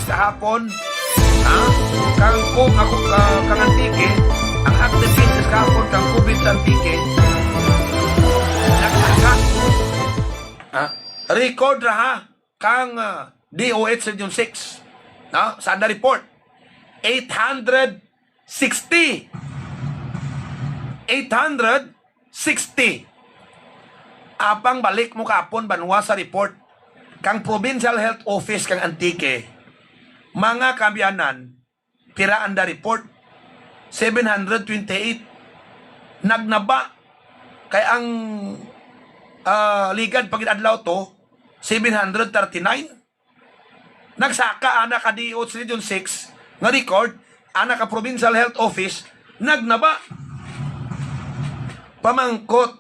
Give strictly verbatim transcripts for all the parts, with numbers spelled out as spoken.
kahapon, ha? Kang ko nga ko, ah, kang Antique, ang active cases kahapon kang COVID sa Antique, nagsaka. Ha? Record ra, ha, kang, ah, D O H Region six, no? Sa anda report, eight hundred sixty. Eight hundred sixty. Apang balik mo kahapon, banwa, sa report kang Provincial Health Office kang Antique, mga kaabyanan, pira anda report? Seven hundred twenty-eight. Nagnaba kay ang, ah, ligad pa gid adlaw to, seven hundred thirty-nine. Nagsaka ana ka D O H Region six nga record, ana ka Provincial Health Office, nagnaba. Pamangkot,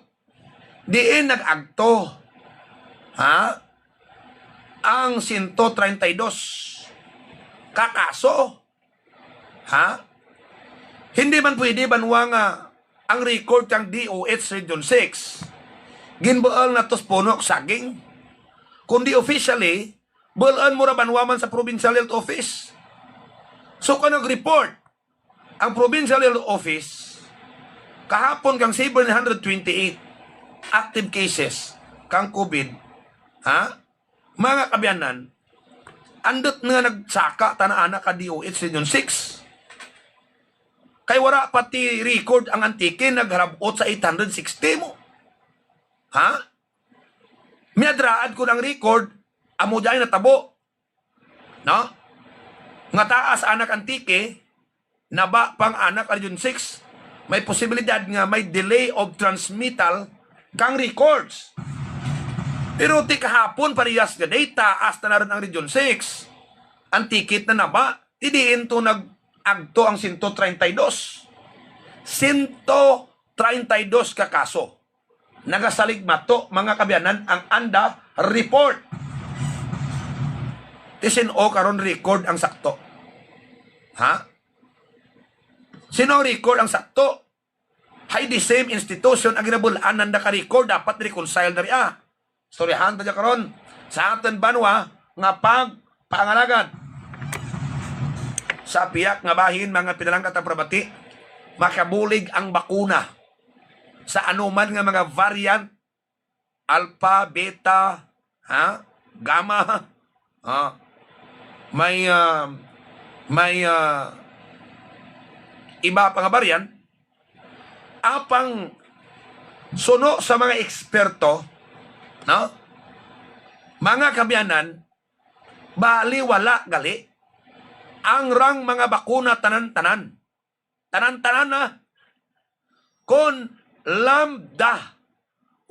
diin nag-agto, ha, ang sento treinta y dos ka kaso? Ha? Hindi man pwede, banwa, nga ang record kang D O H Region six ginbual na tos punok saging, kundi officially, bulan mo ra, banwa, man sa Provincial Health Office. So, kung nag-report ang Provincial Health Office kahapon kang seven hundred twenty-eight active cases kang COVID, ha? Mga kaabyanan, andot nga nagsaka ta na ana ka D O H Region six. Kay wala pati record ang Antique, nagharab-ot sa eight hundred sixty mo. Ha? Miadraad ko ang record, amo diay natabo. No? Nga taas anak Antique, naba pang anak Region six, may posibilidad nga may delay of transmittal kang records. Pero ti kahapon, parehas nga data, taas na rin ang Region six. Antique na naba, ti diin to nag-agto ang sento treinta y dos. Sento treinta y dos ka kaso. Nagasalig mato, mga kaabyanan, ang anda report. Ti sin-o karon record ang sakto? Ha? Sin-o ang record ang sakto? Hay, the same institution ang ginabul-an nanda ka record, dapat reconcile na ria. Istoryahan ta dya karon sa aton banwa nga pagpangalagad. Sa piyak nga bahin, mga pinalangga ta, parabati, makabulig ang bakuna sa anuman nga mga variant, alpha, beta, ha, gamma, ha, may, ah, may, ah, iba pa nga variant. Apang suno sa mga eksperto, no, mga kaabyanan, baliwala gali ang rang mga bakuna tanan-tanan. Tanan-tanan na. Kon Lambda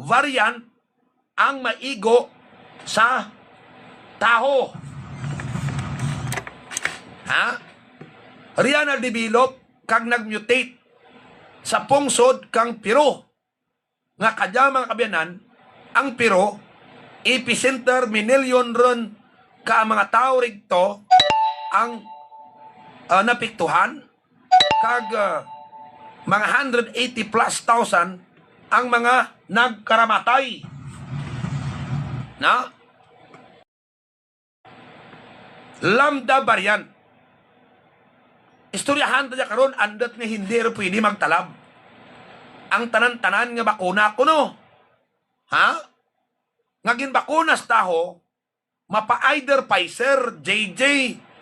variant ang maigo sa tawo. Ha? Riya na-develop kag nag-mutate sa pungsod kang Peru. Nga kadya, mga kaabyanan, ang Peru, epicenter, minilyon ron ka mga tawo rigto ang, ah, napiktuhan, kag, ah, mga hundred eighty plus thousand ang mga nagkaramatay. Na? Lambda variant. Istoryahan ta dya karon, andot nga hindi ra pwede magtalab ang tanan-tanan nga bakuna kuno. Ha? Nga ginbakuna sa tawo, mapa-either Pfizer, J J,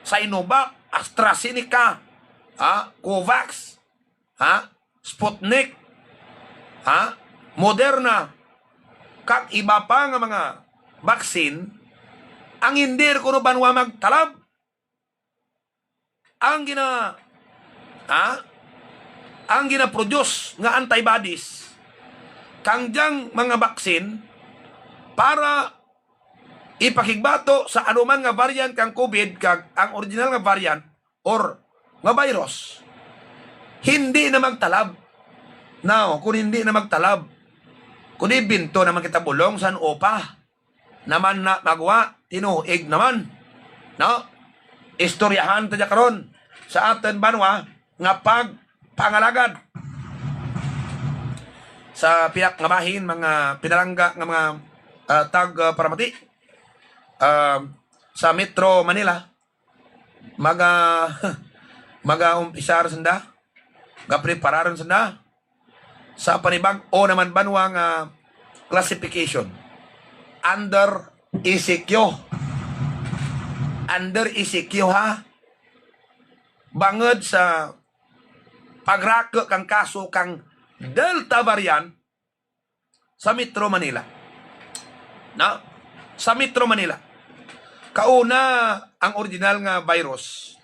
Sinovac, AstraZeneca, ha? Covax, ha? Sputnik, ha? Moderna, kag iba pa nga mga vaccine, ang hindi ra kuno banwa magtalab. Ang gina-, ha? Ang gina-produce nga antibodies kang dyang mga vaccine para ipakigbato sa anuman nga variant kang COVID, kag ang original nga variant or nga virus, hindi na magtalab. Now, kung hindi na magtalab, kung ibinto naman kita bulong san upa naman na magwa, tinuig naman. No? Istoryahan ta dya karon sa aton banwa nga pagpangalagad. Sa piyak nga bahin, mga pinalangga nga mga, ah, tag, ah, paramati, ah, sa Metro Manila, Maga-, maga-umpisar sanda, gaprepararon sanda sa panibag-o naman banwa nga classification under E C Q. Under E C Q, ha? Bangod sa pagrako kang kaso kang Delta variant sa Metro Manila. Na? Sa Metro Manila. Kauna, ang original nga virus,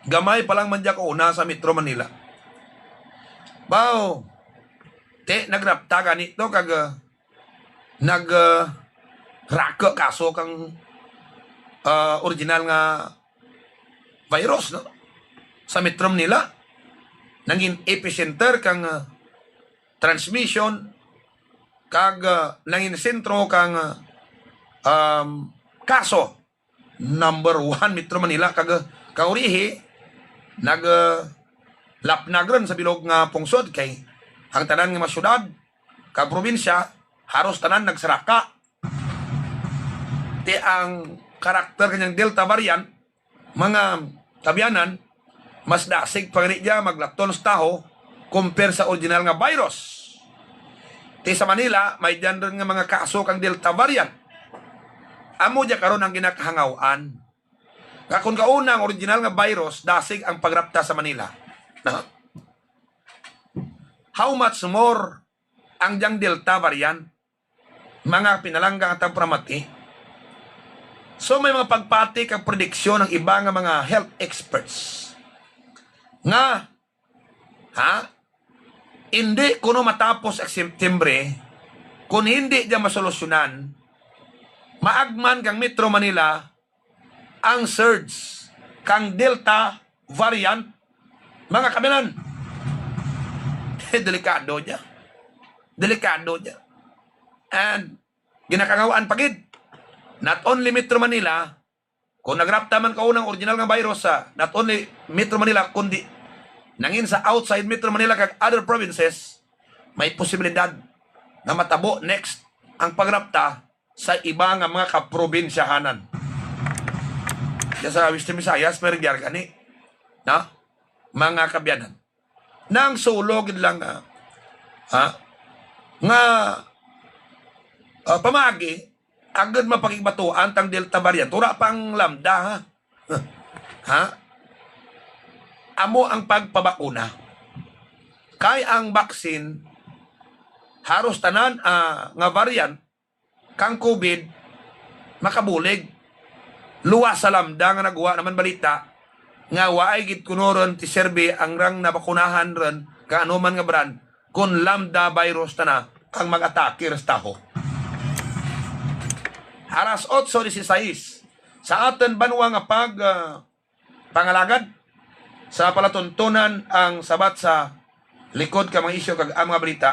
gamay pa lang man dya kauna sa Metro Manila. Baw, te, nagrapta gani to kag, ah, nag, ah, rako kaso kang, ah, original nga virus, no? Sa Metro Manila, nangin epicenter kang, ah, transmission, kag, ah, nangin sentro kang, ah, um, kaso. Number one, Metro Manila, kag, ah, kaurihi, nag, ah, lapnag ron sa bilog nga pungsod, kay ang tanan nga mga syudad kag probinsya, haros tanan nagsaraka. Ti ang karakter kanyang Delta variant, mga kabyanan, mas dasig pa gani dya maglaton sa taho compare sa original nga virus. Ti sa Manila, may dyan rin nga mga kaso kang Delta variant. Amo dya karon ang ginakahangawan. Nga kung kauna ang original nga virus, dasig ang pagrapta sa Manila. Na? How much more ang dyang Delta variant? Mga pinalangga nga tagparamati. So, may mga pagpati kag prediksyon ang iba nga mga health experts nga, ha, hindi kuno matapos ang September kung hindi dya masolusyonan, maagman kang Metro Manila ang surge kang Delta variant, mga kabinan. Delikado niya. Delikado niya. And ginakangawaan pa gid. Not only Metro Manila, kung nagrapta man kaunang original nga virus sa not only Metro Manila, kundi nangin sa outside Metro Manila kag other provinces, may posibilidad nga matabo next ang pagrapta sa iba nga mga kaprobinsyahanan. Diya sa Western Visayas, pero giyar gani, no? Mga kabyanan. Nang sulo gid lang, ah, ha? Nga, ah, pamagi, agud mapakigbatuan tang Delta variant. Wala pang Lambda, ha? Ha? Amo ang pagpabakuna. Kay ang vaccine, haros tanan, ah, nga variant, kang COVID makabulig. Luwas sa Lambda nga naguwa naman balita nga waay gid kuno ron ti serbi ang rang nabakunahan ron ka anuman nga brand, kun Lambda virus ta na ang mag-atake ron sa taho. Alas otso dieciséis, sa aton banwa nga pag, ah, pangalagad sa palatuntunan ang sabat sa likod ka mga isyu kag ang mga balita.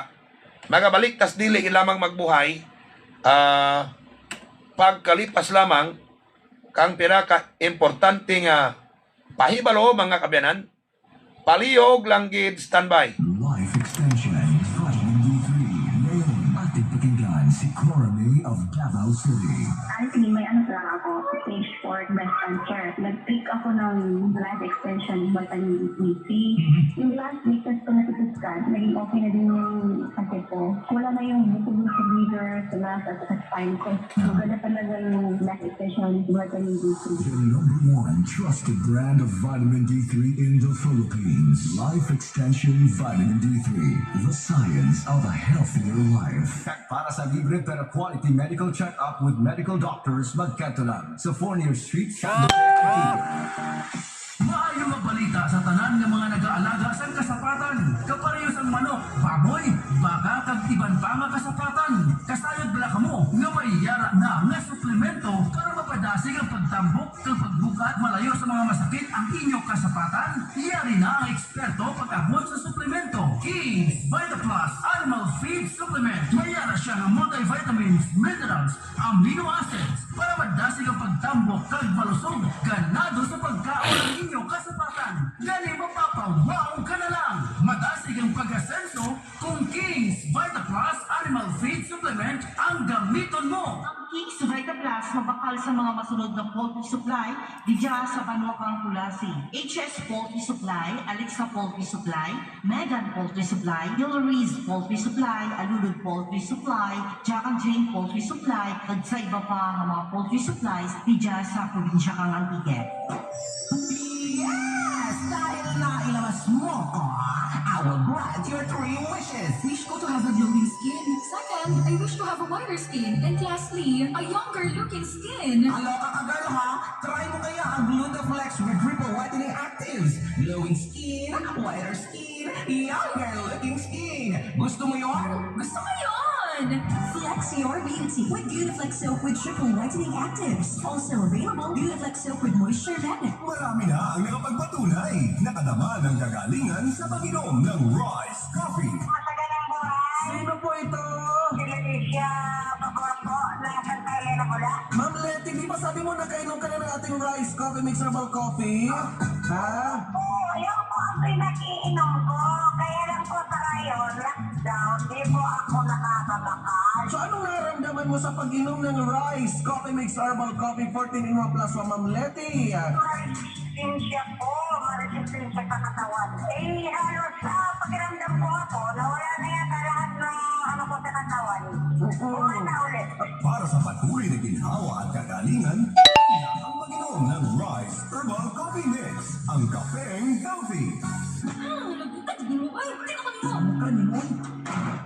Magabalik tas dili lamang magbuhay, ah, pagkalipas lamang kang pira ka importante nga pahibalo, mga kabyanan. Palihog lang gid, standby. Life Extension, Vitamin D three. Ngayon, ating pakinggan si Cora May of Davao City. Actually, may ano talaga ako, stage four breast cancer. Nag-take ako ng life extension, vitamin D three. Mhm. Yung last week, tas ko nag-scan, naging okay na din yung sakit ko. Wala na yung bukol sa liver, sa lungs, at sa spine ko. Maganda talaga yung life extension, vitamin D three. The number one trusted brand of vitamin D three in the Philippines. Life Extension Vitamin D three. The science of a healthier life. Para sa libre pero quality medical check-up with medical doctors, magkadto lang sa Fournier Street, San Jose, Antique. Maayo nga balita sa tanan nga mga nag-aalaga sang kasapatan. Kapareho sang manok, baboy, baka, kag iban pa nga kasapatan. Kasayod bala kamo nga may yara na nga suplemento para mapadasig ang pagtambok kag pagbug-at malayo sa mga masakit ang inyo kasapatan? Yari na ang eksperto pag-abot sa suplemento. King's Vita Plus Animal Feed Supplement. May yara siya nga multivitamins, minerals, amino acids para madasig ang pagtambok kag malusog, ganado sa pagkaon ang inyo kasapatan. Gani, mapapa-wow ka na lang. Madasig ang pag-asenso kung King's Vita Plus Animal Feed Supplement ang gamiton mo. Ang King's Vita Plus Mabakal sa mga masunod nga poultry supply didya sa banwa kang Culasi: H S Poultry Supply, Alexa Poultry Supply, Megan Poultry Supply, Hillary's Poultry Supply, Alulud Poultry Supply, Jack and Jane Poultry Supply, kag sa iba pa nga mga poultry supplies didya sa probinsya kang Antique. Yes! Dahil nailawas mo ko, I will grant your three wishes. Wish ko to have a glowing skin. Second, I wish to have a whiter skin. And lastly, a younger looking skin. Aloka ka, girl, ha? Try mo kaya ang Glutaflex with triple whitening actives. Glowing skin, whiter skin, younger looking skin. Gusto mo yon? Gusto ko yon! Flex your beauty with Glutaflex soap with triple whitening actives. Also available, Glutaflex soap with moisture magnet. Marami na ang nakapagpatunay. Nakadama ng kagalingan sa pag-inom ng Rise Coffee. Matagal ang buhay. Sino po ito? Si Leticia Pagorpo ng Santa Elena, Bula. Ma'am Leti, di ba sabi mo nakainom ka na ng ating Rise Coffee Mix Herbal Coffee? Ha? Oo, yun po ang pinag-iinom ko. Kaya lang po sa ngayon, lockdown, di po ako nakakabakal. So, anong naramdaman mo sa pag-inom ng Rise Coffee Mix Herbal Coffee fourteen in one Plus One, Ma'am Leti? Maresistensya po, maresistensya sa katawan. Eh, halos, ah, pakiramdam ko ako, nawala na yata lahat ng ano ko sa katawan. Oo. Buhay na ulit. Para sa patuloy na ginhawa at kagalingan, ang pag-inom ng Rise Herbal Coffee Mix, ang kapeng healthy. Ah, laguta, siguro. Ay, tingnan ko nimo. Ano ka, Ninoy?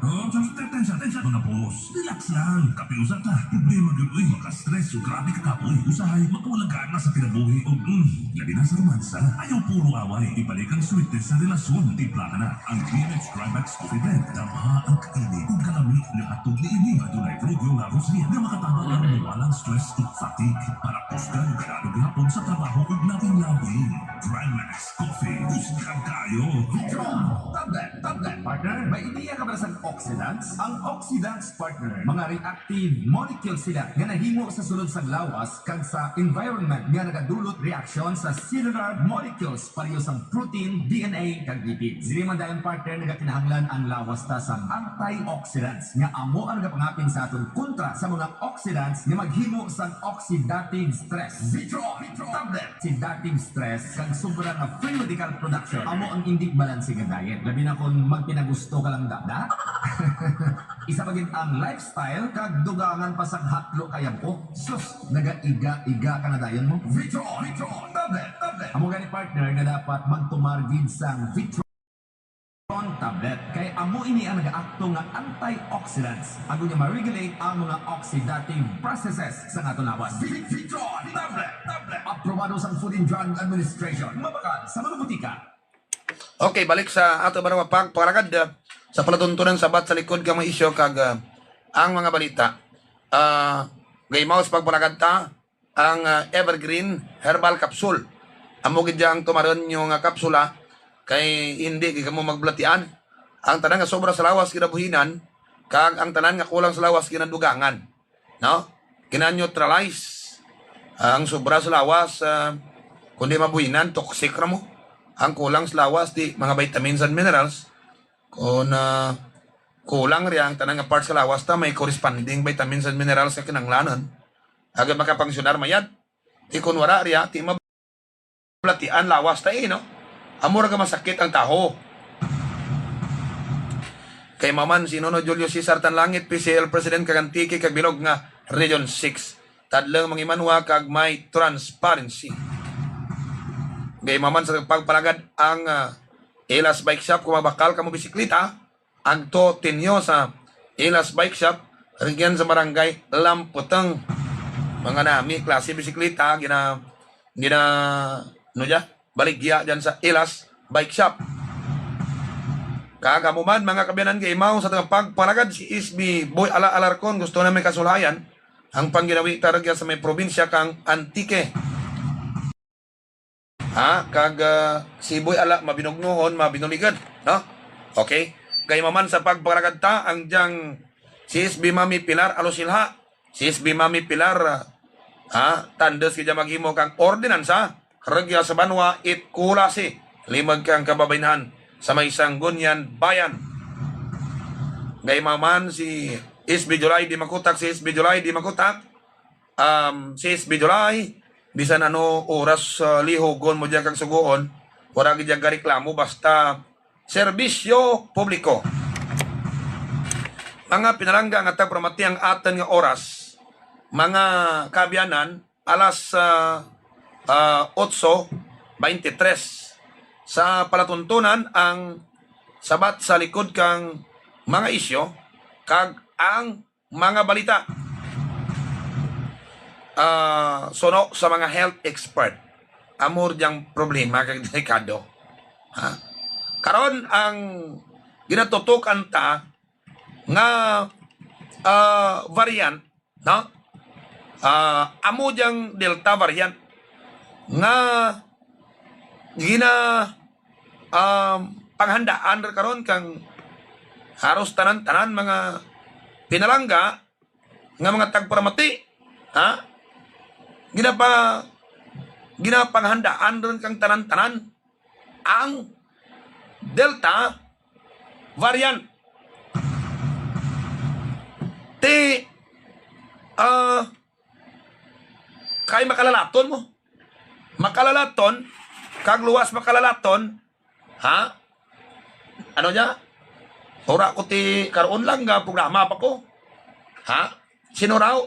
Oh, just attention, attention, mga boss. Relax lang. Kape usa ta. Problema gyud, uy. Maka-stress o grabe ka kapoy. Usahay, makawala gana sa kinabuhi. O, mm, labi na sa romansa. Ayaw puro away. Ibalik ang sweetness sa relasyon. Timpla ka na ang D M X Trimax Coffee Blend. Damha ang kainit ug kalami nga hatod niini. Adunay Rubio Laros Ria nga makatabang ang mawalang stress ug fatigue para kusgan ug ganado gihapon sa trabaho ug labing-labi Trimax Coffee. Kusgan kaayo. Vitro Tablet, tablet, partner. May ideya ka ba sa oxidants? Ang oxidants, partner, mga reactive molecules sila nga nahimo sa sulod sang lawas kag sa environment nga nagadulot reaksyon sa cellular molecules pareho sang protein, D N A, kag lipid. Diri man dayon, partner, nagakinahanglan ang lawas ta sang antioxidants nga amo ang nagapangapin sa aton kontra sa mga oxidants nga maghimo sang oxidative stress. Vitro, Vitro tablet. Oxidative stress kag sobra nga free radical production amo ang indi balanse nga diet, labi na kon magpinagusto ka lang, dada. Isa pa gid ang lifestyle kag dugangan pa sang hatlo kay abko. Sus, nagaiga-iga ka na dayon mo. Vitro, Vitro tablet, tablet. Amo gani, partner, nga dapat magtumar gid sang Vitro tablet, kay amo ini ang nagaakto nga antioxidants, agod nga ma-regulate ang mga oxidative processes sa aton lawas. Vi-, Vitro tablet, tablet. Aprobado sang Food and Drug Administration. Mabakal sa mga butika. Okay, balik sa ato ba nga pagparagad, ah, sa palatuntunan sa bat sa likod kang mga isyu kag, ah, ang mga balita. Ah, gaimaw sa pagparagad ta ang, ah, Evergreen Herbal Capsule. Amo gid ang tumaron nyo nga kapsula, kay hindi gid kamo magbulatian. Ang tanan nga sobra sa lawas ginabuhinan, kag ang tanan nga kulang sa lawas ginadugangan. No? Gina-neutralize ang sobra sa lawas, ah, kundi mabuhinan, toxic ra mo. Ang kulang sa lawas, di mga vitamins and minerals. Kung, ah, kulang riya ang tanan nga parts sa lawas ta, may corresponding vitamins and minerals nga kinahanglanon. Agud makapangsyunar mayad. Di kun wala riya, di mablatian lawas ta, eh, no? Amo ra ka masakit ang taho. Kay maman si Nono Julio Cesar Tanlangit, P C L President kag Antique kag bilog nga Region six. Tadlong mangimanwa kag may transparency. Kay maman sa pagpalagad ang, ah, Ilas Bike Shop, kung mabakal ka mo bisikleta, agto tinyo sa Ilas Bike Shop, rugyan sa barangay Lamputeng. Mga nami, klase bisikleta, gina-, gina-, ano dya? Baligya dyan sa Ilas Bike Shop. Kag amo man, mga kaabyanan, kaimaw sa atong pagpalagad si S B Boy Ala Alarcon, gusto na may kasulayan ang pangginawi ta rugya sa may probinsya kang Antique. Ha? Kag, ah, si Boy Ala, mabinugnuhon, mabinuligan, no? Okay? Kay maman sa pagpalagad ta, ang diyang si S B Mami Pilar Alusilha, si S B Mami Pilar, ah, ha? Tandos kaya maghimo kang ordinansa, rugya sa banwa, it Culasi, limag kang kababainhan sa may Sangguniang Bayan. Kay maman si S B July Dimakutak, si S B July Dimakutak, um, sis Bijolay, bisan ano oras, uh, lihugon mo diyan kag sugoon, wala gid diyan gareklamo, basta serbisyo publiko. Mga pinalangga nga tagparamati, ang aton nga oras, mga kaabyanan, alas, ah, ah, otso veintitrés. Sa palatuntunan, ang sabat sa likod kang mga isyu kag ang mga balita. Ah, suno sa mga health expert. Amo ra diyang problema kag delikado. Ha? Karon, ang ginatutukan ta nga, ah, variant, no? Ah, amo diyang Delta variant nga gina, um, panghandaan ra karon kang haros tanan-tanan, mga pinalangga nga mga tagparamati, ha? Ginapa-, ginapanghandaan ron kang tanan-tanan ang Delta variant. Ti, ah, kay makalalaton mo. Makalalaton, kag luwas makalalaton, ha? Ano niya? Ura ko ti karon lang nga programa pa ko. Ha? Sino raw?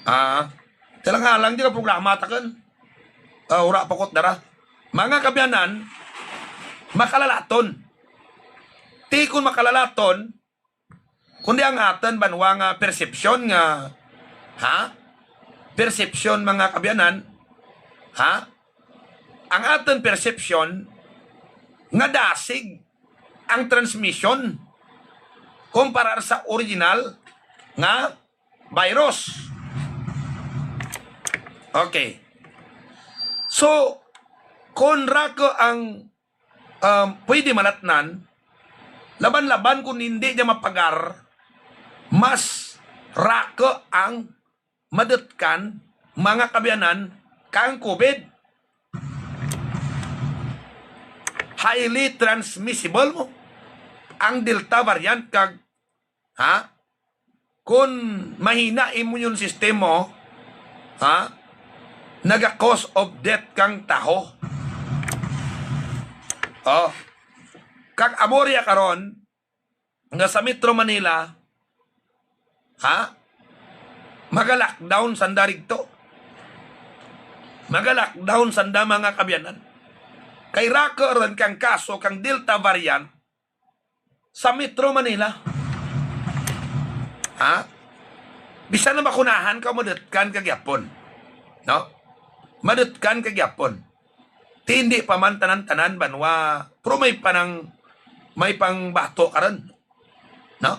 Ah, talang-alang di ka programa ta kun. Ah, ura pa ko dara. Mga kaabyanan, makalalaton. Ti kun makalalaton, kundi ang aton banwa nga perception nga, ha? Perception, mga kaabyanan, ha? Ang aton perception nga dasig ang transmission kumpara sa original nga virus. Okay. So, kung raku ang, um, pwede malatnan, laban-laban kung hindi niya mapagar, mas raku ang madutkan, mga kaabyanan, kang COVID. Highly transmissible mo ang Delta variant kag, ha? Kung mahina immune system mo, ha? Naga-cause of death kang taho. Oh. Kag amo ria karon, nga sa Metro Manila, ha? Maga-lockdown sanda rigto. Maga-lockdown sanda, mga kaabyanan. Kay raku ron kang kaso kang Delta variant sa Metro Manila. Ha? Bisan na makunahan ka, madutkan ka gyapon. No? Madutkan ka gyapon. Ti hindi pa man tanan-tanan banwa, pero may panang, may pangbato karon. No?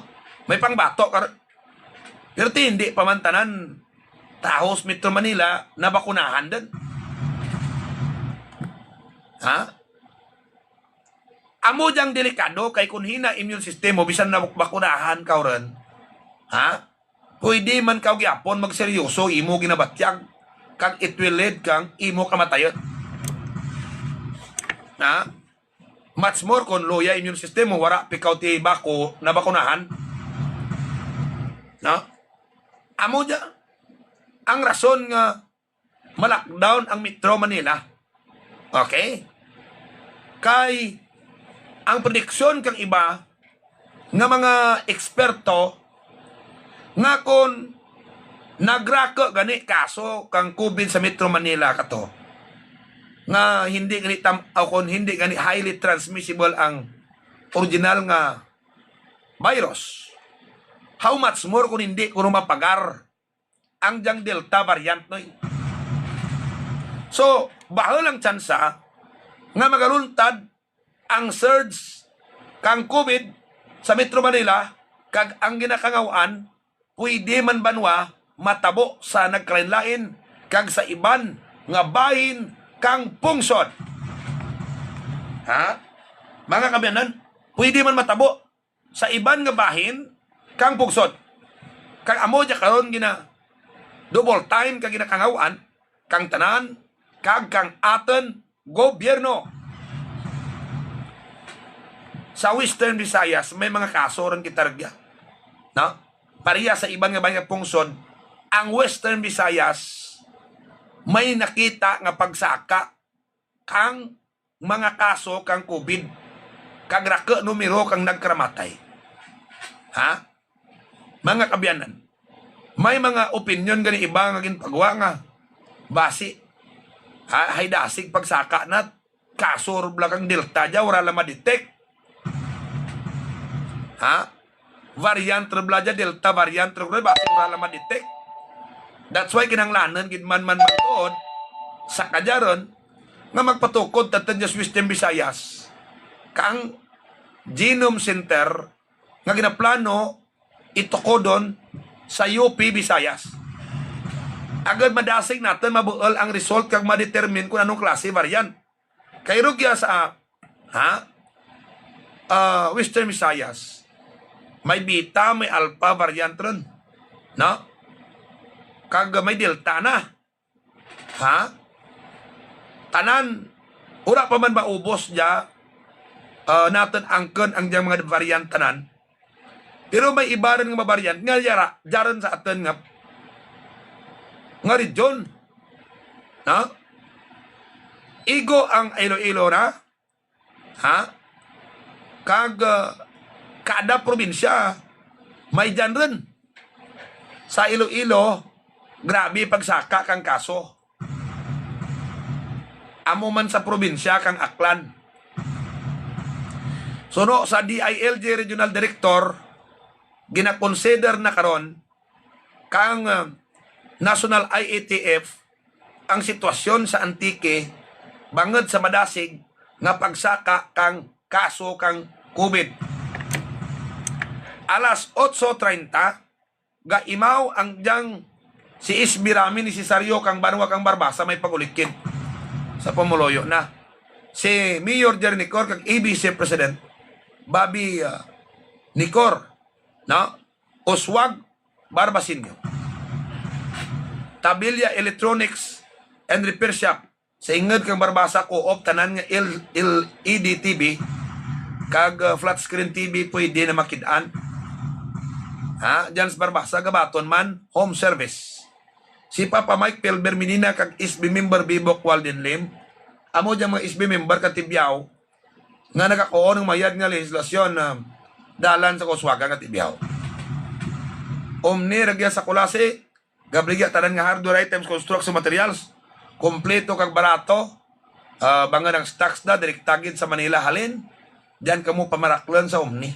May pangbato karon. Pero ti hindi pa man tanan tahos Metro Manila nabakunahan din. Ha? Amo diyang delikado kay kung hina immune system mo, bisan nabakunahan ka ron, ha? Pwede man ka gyapon magseryoso imo ginabatyag, kag it will lead kang imo kamatayon. Ha? Much more kung luya immune system mo, wala pa ikaw ti bako, nabakunahan. No? Amo dya ang rason nga ma-lockdown ang Metro Manila. Okay? Kay ang prediksyon kang iba nga mga eksperto nga kon nagraku gani kaso kang COVID sa Metro Manila kato, nga hindi gani tam-, o kon hindi gani highly transmissible ang original nga virus, how much more kung hindi kuno mapagar ang diyang Delta variant, noy. So, bahul ang tsansa nga magaluntad ang surge kang COVID sa Metro Manila, kag ang ginakangaw-an pwede man banwa matabo sa nagkalain-lain kag sa iban nga bahin kang pungsod. Ha? Mga kaabyanan, pwede man matabo sa iban nga bahin kang pungsod. Kag amo dya karon gina double time kag ginakangaw-an kang tanan kag kang aton gobyerno. Sa Western Visayas, may mga kaso ron kita rugya. No? Pareha sa iban nga bahin nga pungsod, Ang Western Visayas may nakita nga pagsaka kang mga kaso kang COVID, kag raku numero kang nagkaramatay. Ha? Mga kaabyanan, may mga opinion gani iba nga ginpagwa nga basi, ha, hay dasig pagsaka na kaso ra bala kang Delta dya, wala lang ma-detect. Ha? Variant ra bala dya, Delta variant ra bala, basi wala lang ma-detect. That's why kinahanglanan gid man man magtuon sa kadyaron nga magpatukod ta dya sa Western Visayas kang Genome Center nga ginaplano itukodon sa U P Visayas. Agud madasig naton mabuol ang result kag ma-determine kung anong klase variant. Kay rugya sa, ha? Ah, Western Visayas, may Beta, may Alpha variant ron. No? Kag may Delta na. Ha? Tanan, wala pa man maubos dya, ah, naton angkon ang dyang mga variant tanan. Pero may iba rin nga mga variant nga yara, dyaran sa aton nga, nga region. No? Igo ang Iloilo na, ha? Kag, ah, kada probinsya, may dyan rin. Sa Iloilo, grabe pagsaka kang kaso. Amo man sa probinsya kang Aklan. Suno sa D I L G Regional Director, ginakonsider na karon kang, ah, National I A T F ang sitwasyon sa Antique bangod sa madasig nga pagsaka kang kaso kang COVID. Alas otso treinta, gaimaw ang dyang si S B Rami ni Cesario kang banwa kang Barbaza may pag-ulikid sa pumuluyo na. Si Mayor Jerry Nicor kag A B C President Bobby, ah, Nicor, no? Uswag Barbasinyo. Tabilla Electronics and Repair Shop. Sa ingod kang Barbaza Co-op, tanan nga L-, L E D T V kag, uh, flat screen T V pwede na makit-an. Ha? Diyan sa Barbaza, gabaton man, home service. Si Papa Mike Pelber Medina kag S B member Bibok Walden Lim. Amo diyang mga S B member ka Tibiao nga nagakuon ng mayad nga lehislasyon na dalan sa Kuswaga nga Tibiao. Omni, ragya sa Kulasi, gabaligya tanan nga hardware items, construction materials, kompleto kag barato. Ah, bangod ang stocks na, direkta gid sa Manila halin, diyan kamo pamaraklon sa Omni.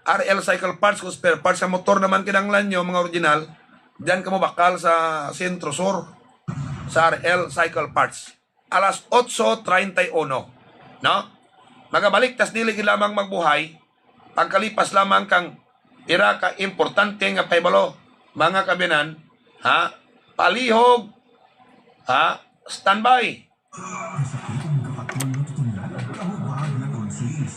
R L Cycle Parts, kung spare parts sa motor naman kinahanglan nyo, mga original, diyan kamo bakal sa Centro Sur, sa R L Cycle Parts. Alas otso treinta y uno, no? Magabalik tas dili gid lamang magbuhay, pagkalipas lamang kang pira ka importante nga pahibalo, mga kabiyanan, ha? Palihog, ha? Standby. Kasakit ang kapatol nga tutunlan, kahubag nga tonsils.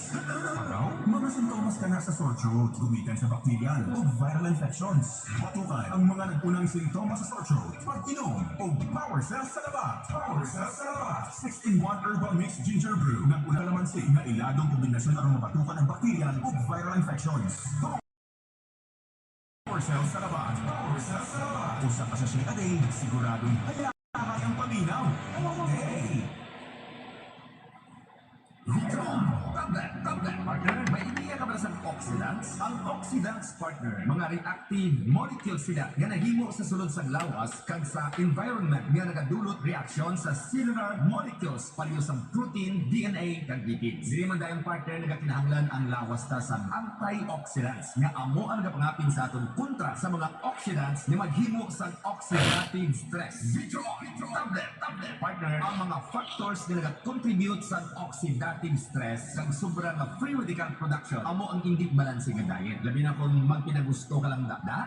Pagaw, mga sintomas kana sa sore throat, gumikan sa bakterya, ug viral infections. Batukan ang mga nag-unang sintomas sa sore throat. Pag-inom og Power Cells sa Labat. Power Cells sa Labat. Six-in-one herbal mix ginger brew. Nag-una kalamansi nga iladong kombinasyon aron mabatukan ang bakterya ug viral infections. Power Cells sa Labat. Power Cells sa Labat. Usa ka sachet a day, siguradong hayahay ang paminaw. All day. Vitron, tablet, tablet, partner. May ideya ka ba sa oxidants? Ang oxidants, partner, mga reactive molecules sila nga nahimo sa sulod sang lawas kag sa environment nga nagadulot reaksyon sa cellular molecules, pareho sang protein, D N A, kag lipids. Diri man dayon, partner, nagakinahanglan ang lawas ta sang antioxidants nga amo ang nagapangapin sa aton kontra sa mga oxidants nga maghimo sang oxidative stress. Vitron, Vitron, tablet, tablet, partner. Ang mga factors nga nagakontribute sa oxidative stress kag sobra nga free radical production amo ang indi balanse nga diet. Labi na kung magpinagusto ka lang, da, da?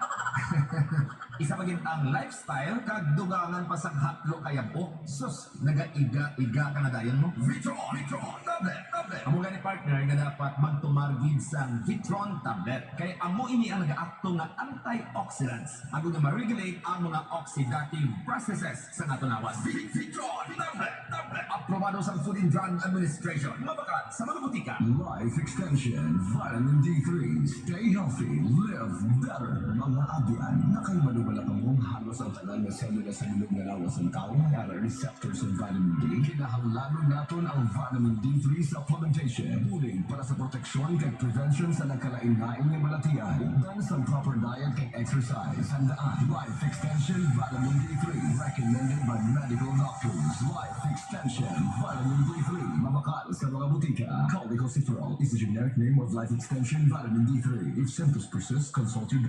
Isa pa gid ang lifestyle kag dugangan pa sang hatlo ka yab-o. Sus, nagaiga-iga ka na dayon mo. Vitron, Vitron, tablet, tablet. Amo gani, partner, nga dapat magtumar gid sang Vitron tablet. Kay amo ini ang nagaakto nga antioxidants, agod nga ma-regulate ang mga oxidative processes sa aton lawas. Vi-, Vitron tablet, tablet. Aprobado sang Food and Drug Administration. Mabakal sa mga botika. Life Extension Vitamin D. Three, stay healthy, live better. Mga abyan, nakahibalo bala kamo nga halos ang tanan nga selula sa bilog nga lawas sang tawo may ara receptors sa vitamin D? Kinahanglanon naton ang vitamin D three supplementation. Bulig para sa proteksyon kag prevention sa nagkalain-lain nga balatian. Hutdan sang proper diet kag exercise. Tandaan, Life Extension Vitamin D three, recommended by medical doctors. Life Extension Vitamin D three, mabakal sa mga butika. Caldecalciferol is the generic name of Life Extension Vitamin D three. If symptoms persist, consult your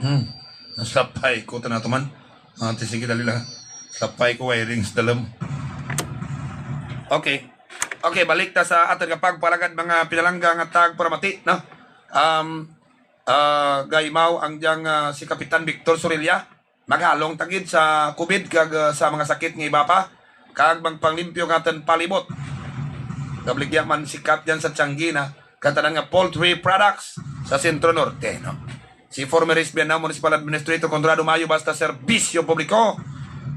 Hmm. Naslapay ko, tana to man. Ah, ti, sige, dali lang. Slapay ko wiring sa dalom. Okay. Okay, balik ta sa aton nga pagpalagad, mga pinalangga nga tagparamati, no? Um, ah, gaimaw ang diyang, ah, si Kapitan Victor Sorilla. Maghalong ta gid sa COVID kag, ah, sa mga sakit nga iba pa, kag magpanglimpyo nga aton palibot. Kabaligya man sikat dyan sa Tiangge na kag tanan nga poultry products sa Centro Norte, no? Si former S B N Municipal Administrator Conrado Maayo, basta serbisyo publiko,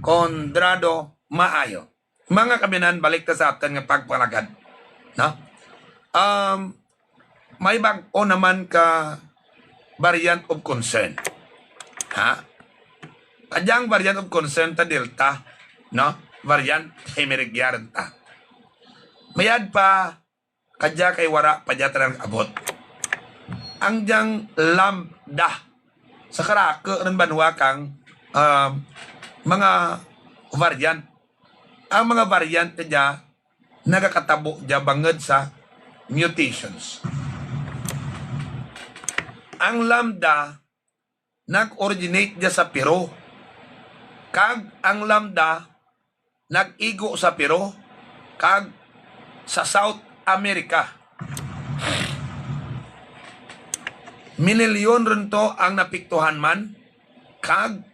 Conrado Maayo. Mga kaabyanan, balik ta sa aton nga pagpalagad, no? Um, may bag-o naman ka variant of concern. Ha? Kadyang variant of concern ta Delta, no? Variant, kay mirigyaran ta. Mayad pa, kadya kay wara pa dya ta nag-abot. Ang dyang Lambda, sa karako rin banwa kang, um, mga variant. Ang mga variant na dya, nagakatabo dya bangod sa mutations. Ang Lambda, nag-originate dya sa Peru. Kag ang Lambda, nag-igo sa Peru, kag sa South America. Minilyon rin to ang napiktuhan man, kag,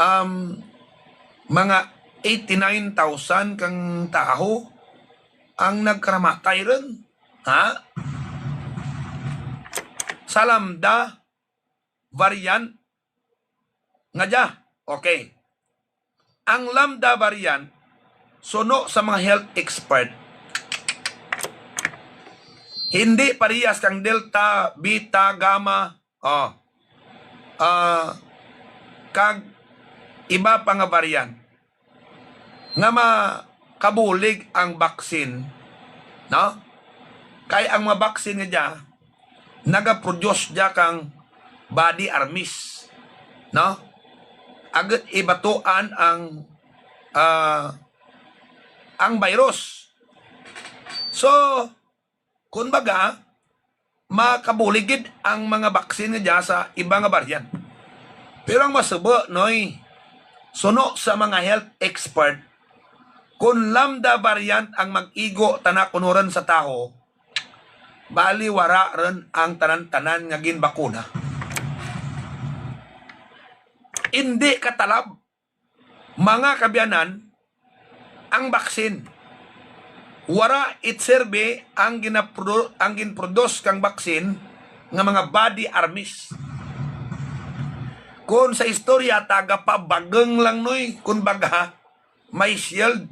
um, mga eighty-nine thousand kang tawo ang nagkaramatay rin. Ha? Sa Lambda variant nga dya. Okay. Ang Lambda variant, suno sa mga health expert, hindi parehas kang Delta, Beta, Gamma, oh, ah, kag iba pa nga variant nga makabulig ang vaccine, no? Kay ang mga vaccine nga dya, nagaproduce dya kang body armies, no? Agud ibatuan ang, ah, ang virus. So, kun baga, makabulig gid ang mga vaccine nga dya sa iba nga variant. Pero ang masubo, Noy, suno sa mga health expert, kun Lambda variant ang mag-igo tana kunuran sa tawo, bali wara rin ang tanan-tanan nga ginbakuna. Indi katalab, mga kaabyanan, ang baksin. Wara it serbi ang ginaprodu-, ang ginproduce kang baksin nga mga body armies. Kung sa istorya, taga pabageng lang, Noy, kun baga, may shield,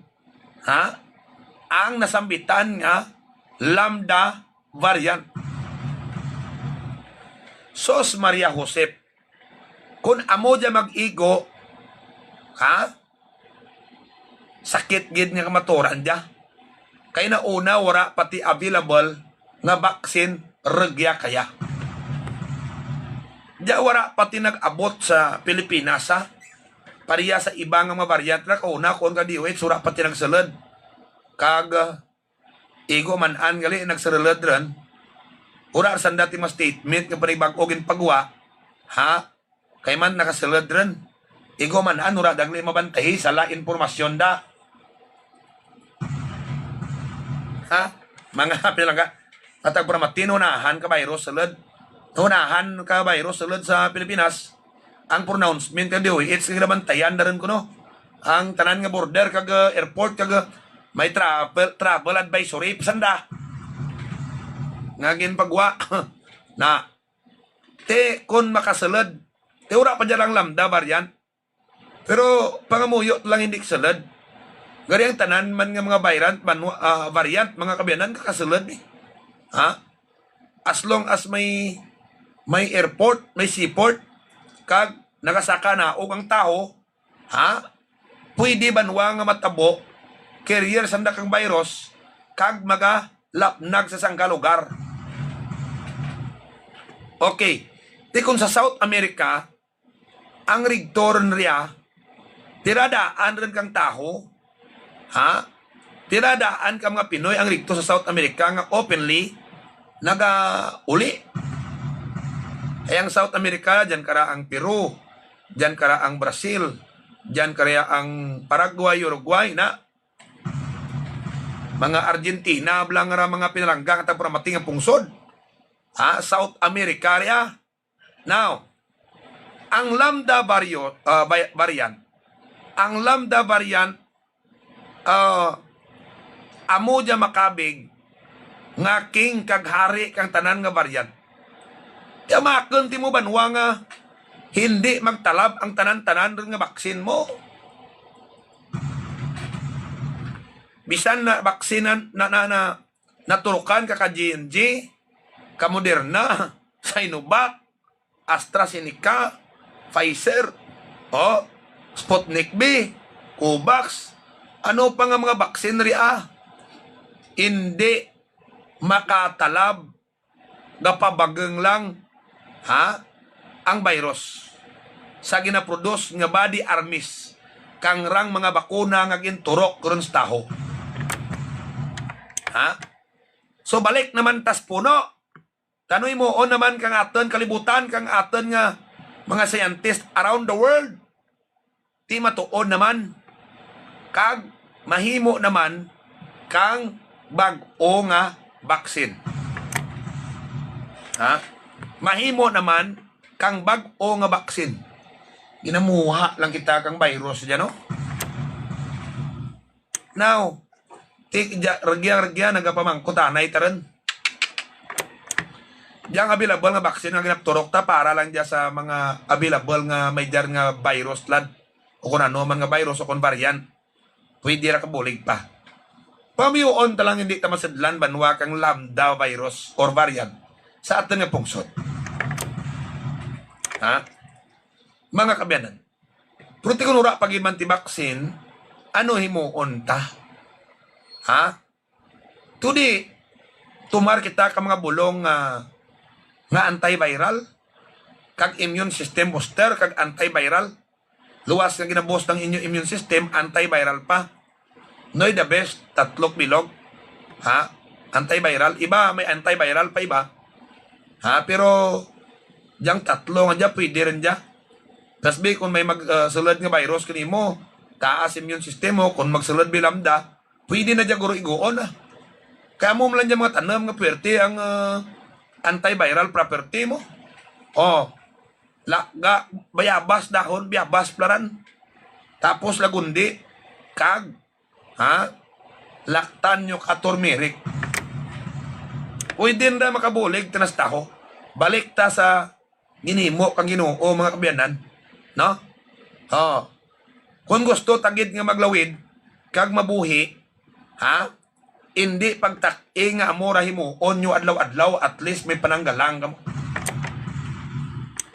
ha? Ang nasambitan nga Lambda variant. Sos Maria Josep, kun amo dya mag-igo, ha? Sakit gid nga kamaturan dya. Kay nauna wara pati available nga vaccine rugya kaya. Dya wara pati nag-abot sa Pilipinas, ha? Pareha sa iba nga mga variant na kauna, kun ka D O H, wara pati nagsulod. Kag, ah, igo man-an gali nagsulod rin. Wara sanda ti mga statement nga panibag-o ginpagwa, ha? Kay man nakasulod rin. Igo man-an, wara dagli mabantahi, sala informasyon da. Ha? Mga pinangga, matag para matinunahan ka virus sulod. Tunahan ka virus sulod sa Pilipinas. Ang pronouncement ka D O H, kay nabantayan na rin kuno. Ang tanan nga border kag, uh, airport kag, uh, may travel, travel advisory, pasanda. Nga ginpagwa. Na, te, kun makasulod, te, wala pa dyan ang Lambda variant. Pero pangamuyo lang, hindi kasulod. Gani ang tanan man nga mga variant, banwa-, ah, variant, mga kaabyanan, kakasulod ni. Ha? As long as may, may airport, may seaport, kag nakasaka na og ang tawo, ha? Pwede banwa nga matabo carrier sang dakang virus kag magalapnag sa sangka lugar. Okay. Ti kung sa South America, ang rigto ron riya, tira daan ron kang tawo, ha? Tira daan ka mga Pinoy ang rigto sa South America nga openly nagauli. Ay ang South America, diyan kara ang Peru, diyan kara ang Brazil, diyan kara ang Paraguay, Uruguay, na mga Argentina, bala nga ra mga pinalangga nga tagpuramating ang pungsod. Ha? South America riya. Now, ang Lambda vario-, ah, vari-, variant, ang Lambda variant, ah, amo dya makabig nga king kag hari kang tanan nga variant. Ti amakon ti mo banwa nga hindi magtalab ang tanan-tanan ron nga baksin mo. Bisan na baksinan na, na, na naturukan ka ka J and J, ka Moderna, Sinovac, AstraZeneca, Pfizer, o Sputnik V, Covax, ano pa nga mga baksin ria, hindi makatalab, gapabageng lang, ha, ang virus sa ginaproduce nga body armies kang rang mga bakuna nga ginturok ron sa tawo. Ha? So, balik naman tas puno. Tano himuon naman kang aton kalibutan, kang aton nga mga scientist around the world. Ti matuod naman, kag mahimo naman kang bag-o nga baksin. Ha? Mahimo naman kang bag-o nga baksin. Ginamuha lang kita kang virus dyan, no? Now, ti-, dya-, ragya-ragya, nagapamangkot anay ta ron. Dya ang available nga vaccine nga ginapturok ta para lang dya sa mga available nga may dyan nga virus lad. O kung ano man nga virus o kung variant. Pwede ra kabulig pa. Pamiuon ta lang hindi ta masidlan banwa kang Lambda virus or variant sa aton nga pungsod. Ha? Mga kaabyanan. Pero ti kun wala pa gid man ti vaccine, ano himuon ta? Ha? Tudi, tumar kita ka mga bulong nga, nga antiviral, kag immune system booster, kag antiviral. Luwas nga ginaboost ang inyo immune system, antiviral pa. Noy the best, tatlok bilog. Ha? Antiviral. Iba, may antiviral pa iba. Ha? Pero, diyang tatlo nga dya, pwede rin dya. Tas bi, kung may mag, ah, sulod nga virus kanimo, taas immune system mo, kung magsulod bi Lambda, pwede na dya guro iguon, ah. Kaya mo man lang dyan mga tanom nga pwerte ang, ah, antiviral property mo. Oh, laga, bayabas dahon, bayabas plaran. Tapos lagundi, kag, ha? Laktan nyo ka turmeric. Pwede na makabulig, tinastaho. Balik ta sa ginhimo kang Ginoo, mga kaabyanan. No? Oh. Kung gusto ta gid nga maglawid, kag mabuhi, ha? Indi pagtak-i nga amo ra himuon nyo adlaw-adlaw, at least may pananggalang kamo.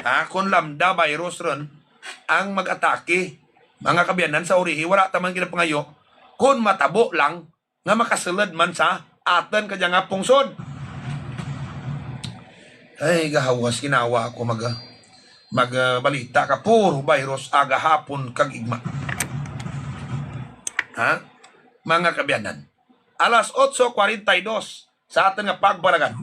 Ha? Kung Lambda virus ron ang mag-atake, mga kaabyanan, sa urihi, wala ta man ginapangayo. Kung matabo lang, nga makasulod man sa aton kadya nga pungsod. Ay, gahawas ginawa ako mag, mag, ah, balita ka. Puro virus, aga, hapon, kag igma. Ha? Mga kaabyanan. Alas otso cuarenta y dos sa aton nga pagbaragan.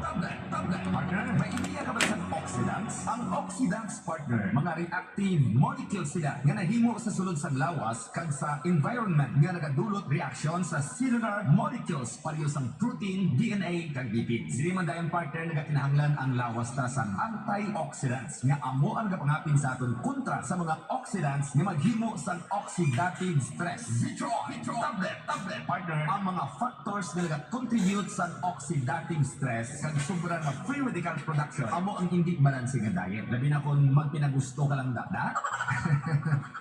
Tablet, tablet, partner. May ideya ka ba sa oxidants? Ang oxidants, partner, mga reactive molecules sila nga nahimo sa sulod sang lawas kag sa environment nga nagadulot reaksyon sa cellular molecules, pareho sang protein, D N A, kag lipids. Dili man dayon, partner, nagakinahanglan ang lawas ta sang antioxidants nga amo ang nagapangapin sa aton kontra sa mga oxidants nga maghimo sang oxidative stress. Vitro, Vitro, tablet, tablet, partner. Ang mga factors nga nagakontribute sa oxidative stress kag sobra nga free radical production amo ang indi balanse nga diet, labi na kon Magpinagusto ka lang, dakdak?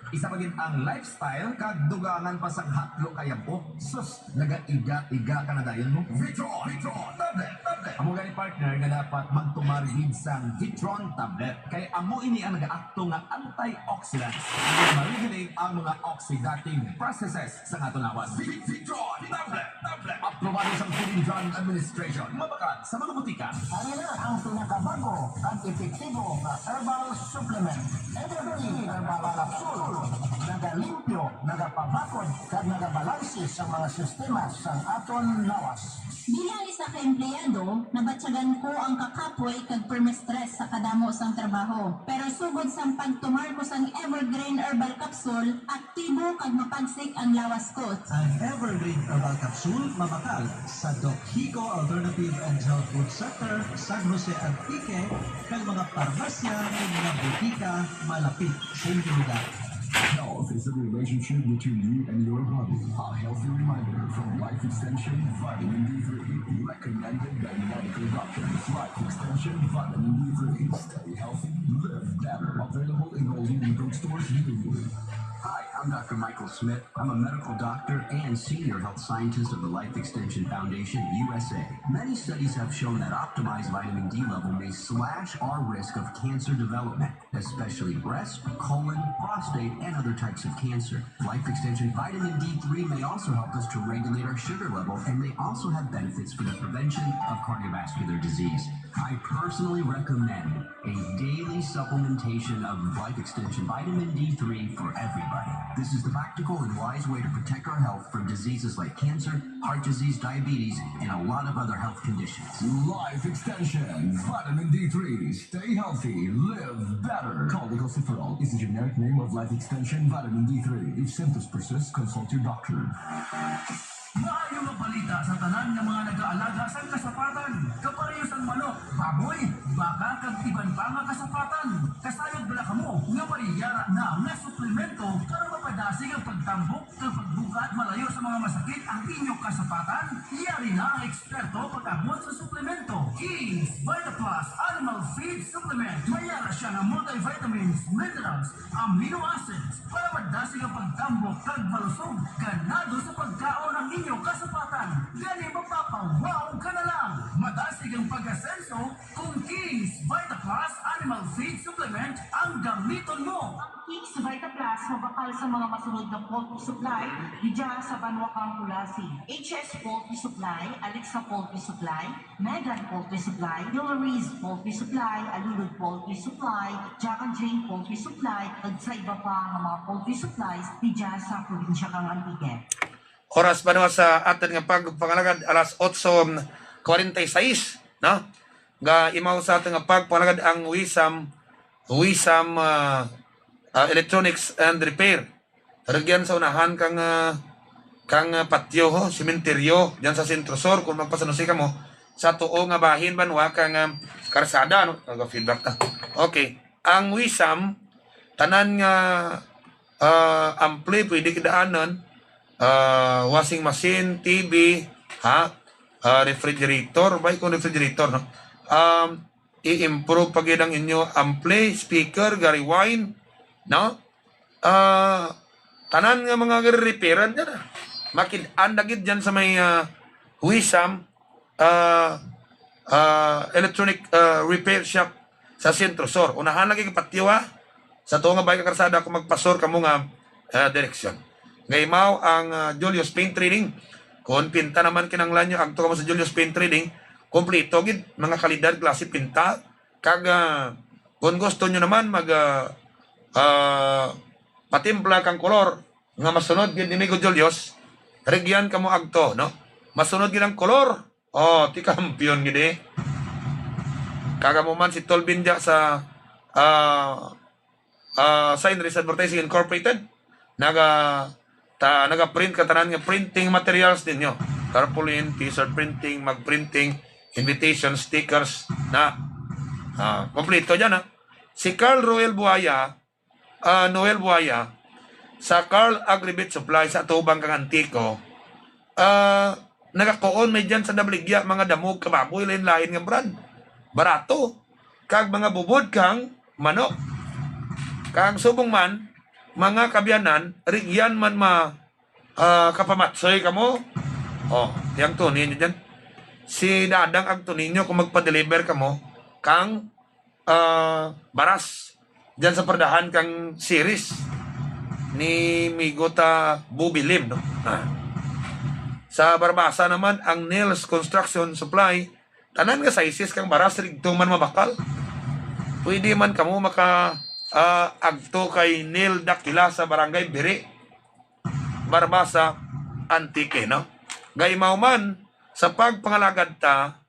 Isa pa gid ang lifestyle, kag dugangan pa sang hatlo ka yabo. Sus, nagaiga-iga ka na dayon mo. Vitron, Vitron, tablet, tablet. Amo gani, partner, nga dapat magtumar gid sang Vitron tablet. Kay amo ini ang nagaakto nga antioxidants. Ug ma-regulate ang mga oxidative processes sa aton lawas. Vit-, Vitron, tablet, tablet. Aprobado sa Food and Drug Administration. Mabakal sa mga butika. Ari na ang pinakabago kag epektibo nga herbal supplement. Evergreen Herbal Capsule. Nagalimpyo, nagapabakod, kag nagabalanse sa mga sistema sang aton lawas. Bilang isa ka empleyado, nabatyagan ko ang kakapoy kag perma-stress sa kadamo sang trabaho. Pero sugod sang pagtumar ko sang Evergreen Herbal Capsule, aktibo kag mapagsik ang lawas ko. Ang Evergreen Herbal Capsule mabakal sa Doc Hico Alternative and Health Food Center, San Jose, Antique, kag mga parmasya ug mga butika malapit sa inyo lugar. Health is a relationship between you and your body. A healthy reminder from Life Extension Vitamin D three, recommended by medical doctors. Life Extension Vitamin D three. Stay healthy, live better. Available in all leading drugstores near you. Hi, I'm Doctor Michael Smith. I'm a medical doctor and senior health scientist of the Life Extension Foundation, U S A. Many studies have shown that optimized vitamin D level may slash our risk of cancer development, especially breast, colon, prostate, and other types of cancer. Life Extension Vitamin D three may also help us to regulate our sugar level and may also have benefits for the prevention of cardiovascular disease. I personally recommend a daily supplementation of Life Extension Vitamin D three for everybody. This is the practical and wise way to protect our health from diseases like cancer, heart disease, diabetes, and a lot of other health conditions. Life Extension Vitamin D three. Stay healthy, live better. Caldicoceferol is the generic name of Life Extension Vitamin D three. If symptoms persist, consult your doctor. Maayo nga balita sa tanan nga mga nagaalaga sang kasapatan, kapareho sang manok, baboy, baka, kag iban pa nga kasapatan. Kasayod bala kamo nga may yara na nga suplemento para mapadasig ang pagtambok kag pagbugat malayo sa mga masakit ang inyo kasapatan? Yari na ang eksperto pag-abot sa suplemento. King's Vita Plus Animal Feed Supplement. May yara siya nga multivitamins, minerals, amino acids para madasig ang pagtambok kag malusog. Ganado sa pagkaon ang inyo kasapatan. Gani, mapapawaw ka na lang. Madasig ang pag-asenso kung King's Vita Plus Animal Feed Supplement ang gamiton mo. Ang King's Vita Plus mabakal sa mga masunod nga poultry supply didya sa banwa kang Culasi. H S Poultry Supply, Alexa Poultry Supply, Megan Poultry Supply, Hillary's Poultry Supply, Alulud Poultry Supply, Jack and Jane Poultry Supply, kag sa iba pa nga mga poultry supplies didya sa probinsya kang Antique. Oras pa sa aton nga pagpangalagad, alas otso kwarenta y seis, no? Nga imaw sa aton nga pagpangalagad ang Wisam, Wisam, ah, ah, Electronics and Repair. Rugyan sa unahan kang, ah, kang, ah, patio, ho, sementeryo, diyan sa Centro Sur, kung magpa-San Jose kamo, sa tuo nga bahin, banwa kang, ah, karsada, no? Naga-feedback ta. Okay. Ang Wisam, tanan nga, ah, ampli, pwede kidaanan, ah, washing machine, T V, ha? Ah, refrigerator, ba, kung refrigerator, no? Um, i-improve pa gid ang inyo ampli, speaker, ga-rewind, no? Ah, tanan nga mga repairan dyan, ah. Makid-an na gid dyan sa may, ah, Wisam, ah, ah, electronic, ah, repair shop sa Centro Sur. Unahan lagi ka patio, ha? Sa tuo nga bahin ka karsada, kung magpasur kamo nga, ah, direksyon. Nga imaw ang, ah, Julius Paint Trading. Kung pinta naman kinahanglan nyo, agto kamo sa Julius Paint Trading. Kompleto gid, mga kalidad, klase, pinta. Kag, ah, kung gusto nyo naman mag, ah, ah, patimpla kang kolor nga masunod gid ni Migo Julius, rugyan kamo agto, no? Masunod gid ang kolor. Oh, ti kampiyon gid eh. Kag amo man si Tolbin dya sa, ah, ah, Sign Res Advertising Incorporated. Naga, ta, naga-print ka tanan nga printing materials ninyo. Tarpaulin, T-shirt printing, mug printing, invitation, stickers, na. Ah, kompleto dyan, ha. Si Carl Roel Buaya, ah, Noel Buaya, sa Carl Agribit Supply sa atubang kang Antico, ah, nagakuon may dyan sa nabaligya, mga damo kag baboy, lain-lain nga brand. Barato. Kag mga bubod kang manok. Kag subong man, mga kaabyanan, rugyan man ma-, ah, kapamatsoy kamo. Oh, ti Antonio dyan. Si Dadang Antonio kung magpa-deliver kamo kang, ah, baras dyan sa pardahan kang Ceres ni Migo ta Bubilim, no? Ah. Sa Barbaza naman, ang Nels Construction Supply, tanan nga sizes kang baras rigto man mabakal. Pwede man kamo maka, ah, agto kay Neil Dakila sa Barangay Biri, Barbaza, Antique, no? Gaimaw man sa pagpangalagad ta,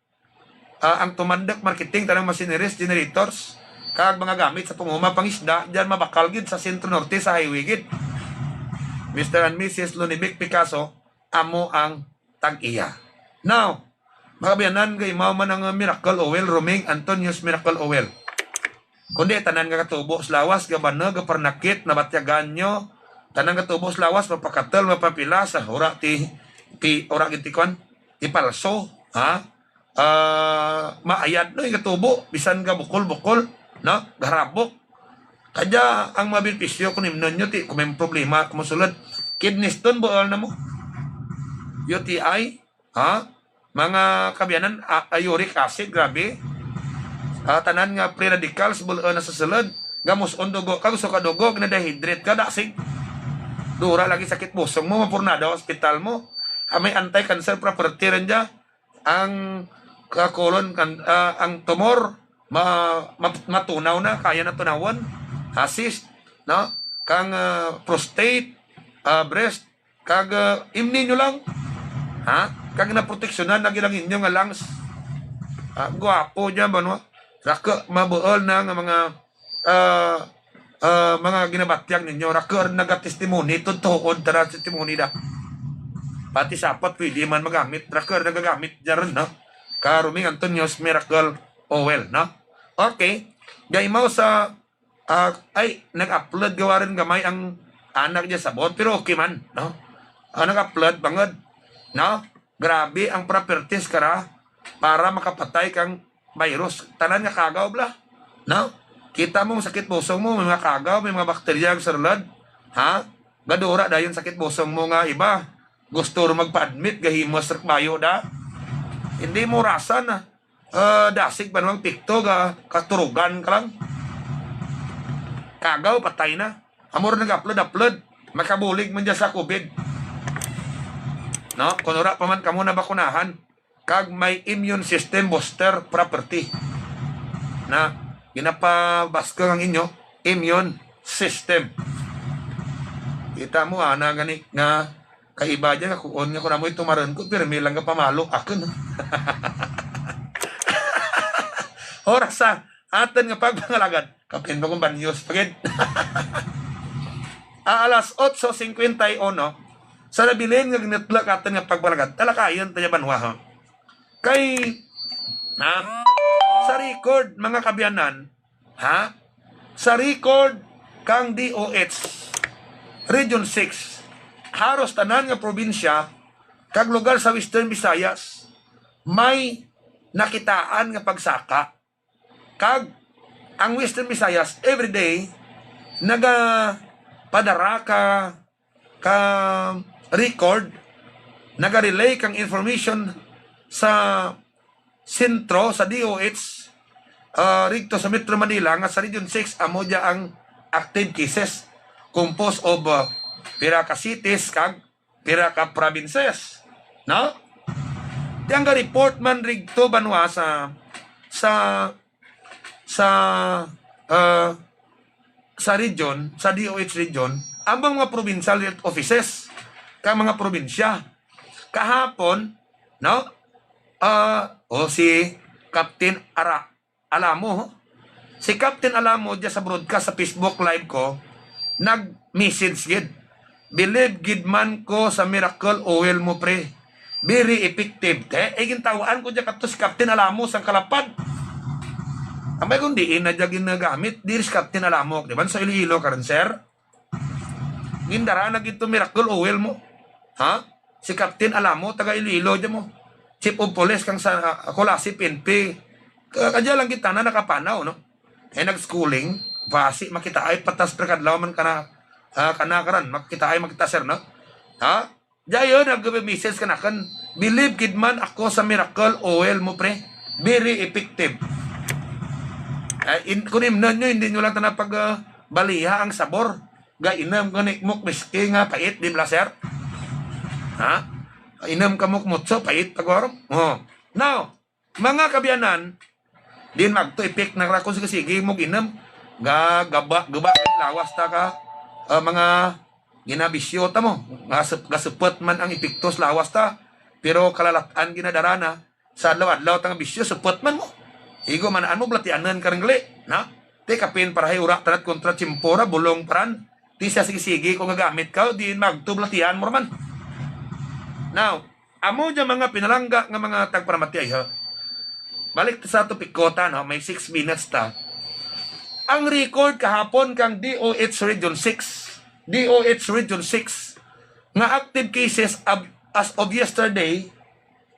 ah, ang Tumandok Marketing, tanang machineries, generators, kag mga gamit sa panguma pangisda, diyan mabakal gid sa Centro Norte sa highway gid. Mister and Missus Lunibic Picasso, amo ang tag-iya. Now, mga kaabyanan, gaimaw man ang Miracle Oil, Roming Antonio's Miracle Oil. Kundi tanan nga katubo sa lawas, gabanag, gaparnakit, nabatyagan nyo, tanan katubo sa lawas, mapakatel, mapapila, sa ura ti, ti, ura gid ti kwan, ti palso, ha? Ah, maayad no, yung katubo, bisan ga bukol-bukol, no? Garabok. Kadya ang mga benepisyo kung imnon nyo, ti, kung may problema, kung masulod, kidney stone, buol na mo. U T I, ha? Mga kaabyanan, a-, a-, uric acid, grabe. Ah, tanan nga free radicals, buol na sa sulod. Gamus-on dugo ka, gusto ka dugo, gina-dehydrate ka, dasig. Dura lagi sakit busong mo, mapurnado ang hospital mo. Ah, may anti-cancer property rin dya. Ang kakulon kan, ah, ang tumor ma-, ma-, matunaw na, kaya na tunawon. Ah, cyst, no? Kang, ah, prostate, ah, breast, kag, ah, imni nyo lang. Ha? Kag naproteksyonan na gilang inyo nga lungs. Ah, guwapo dyan, banwa. Rako, mabuol na nga mga, ah, ah, mga ginabatyag ninyo. Rako, nagatestimony, totoo, tara testimony da. Pati sapat, pwede man magamit. Rako, nagagamit dyan, no? Ka Roming Antonio's Miracle Oil, no? Okay. Gaimaw sa, ah, ay, nag-upload gawa rin gamay ang anak niya sabot, pero okay man, no? Ah, nag-upload, bangod, no? Grabe ang properties kara para makapatay kang virus. Tanan nga kagaw, bla, no? Kita mo, sakit pusong mo, may mga kagaw, may mga bakterya ang sulod, ha? Gadura dayon sakit pusong mo nga iba. Gusto ro magpa-admit, gahimo sa bayo da. Hindi mo rasan, ah. Ah, dasig pa namang pikto, ga-, katurugan ka lang. Kagaw, patay na. Amo ra nag-upload, upload. Makabulig man dyan sa COVID. No? Kung wala pa man kamo nabakunahan, kag may immune system booster property. Na, ginapabaskog ang inyo immune system. Kita mo, ana gani nga kaiba dyan, nga kuon nga kung amoy tumaron ko, pirmi lang nga pamalo. Ako na. Oras sa aton nga pagpangalagad. Kapin mo kung banyos. Pagid. Ah, alas otso cincuenta y uno, sa nabilin nga ginitlak aton nga pagpangalagad, talakayan tayo banwa, ha? Kay, ha? Sa record, mga kaabyanan, ha? Sa record kang D O H, Region six, haros tanan nga probinsya kag lugar sa Western Visayas may nakitaan nga pagsaka. Kag ang Western Visayas, everyday, nagapadara ka, ka record, naga-relay kang information sa sentro, sa D O H, ah, rigto sa Metro Manila, nga sa Region six, amo dya ang active cases, composed of, ah, pira ka cities, kag pira ka provinces, no? Di ang ga-report man rigto banwa sa, sa, sa, ah, sa region, sa D O H region, ang mga provincial health offices, ka mga probinsya. Kahapon, no? Ah, o si Captain Ara-, Alamo, ho? Si Captain Alamo, dyan sa broadcast sa Facebook Live ko, nag-message gid. "Believe gid man ko sa miracle oil mo, pre. Very effective." Te, eh, gintawaan ko dyan kato si Captain Alamo sang kalapad. Ambay kung diin na dyan ginagamit, diri si Captain Alamo. Di ba sa Iloilo ka rin, sir? Gindara na gid to miracle oil mo. Ha? Si Captain Alamo, taga Iloilo dyan mo. Chief of Police kang sa, ah, Culasi P N P. Ka-, kadya lang kita na nakapanaw, no? Eh, nag-schooling. Basi makita ay patas per kadlaw man kana, ah, kana karan, makita ay makita, sir, no? Ha? Dayon nag-message ka nakan, "Believe gid man ako sa miracle oil mo, pre. Very effective." Ay, in, kung imnon nyo, hindi nyo lang tana pag, ah, baliha ang sabor. Ga inom gani mo whiskey nga pait, di ba, sir? Ha? Inom ka mo mutso, pait, tagwarom. Oh. Now, mga kabiyanan, din magto ipik na ra kung sige-sige mo ginom. Ga, gaba, gaba, lawas ta ka, ah, mga ginabisyo ta mo. Nga sup-, gasupot man ang epektos lawas ta. Pero kalalat-an ginadara na sa adlaw-adlaw ta nga bisyo, supot man mo. Igo man mo, blatianan ka rin gali, na? Te kapin para hay ura tanat kontra tsimpo ra, bulong paran. Ti sa sige-sige ko nga gamit ka, di magto blatian mo ra man. Now, amo dyan mga pinalangga nga mga tagparamati ay, ha? Balik ta sa topic ko, ta, no? May six minutes ta. Ang record kahapon kang D O H Region six, D O H Region six, nga active cases ab-, as of yesterday,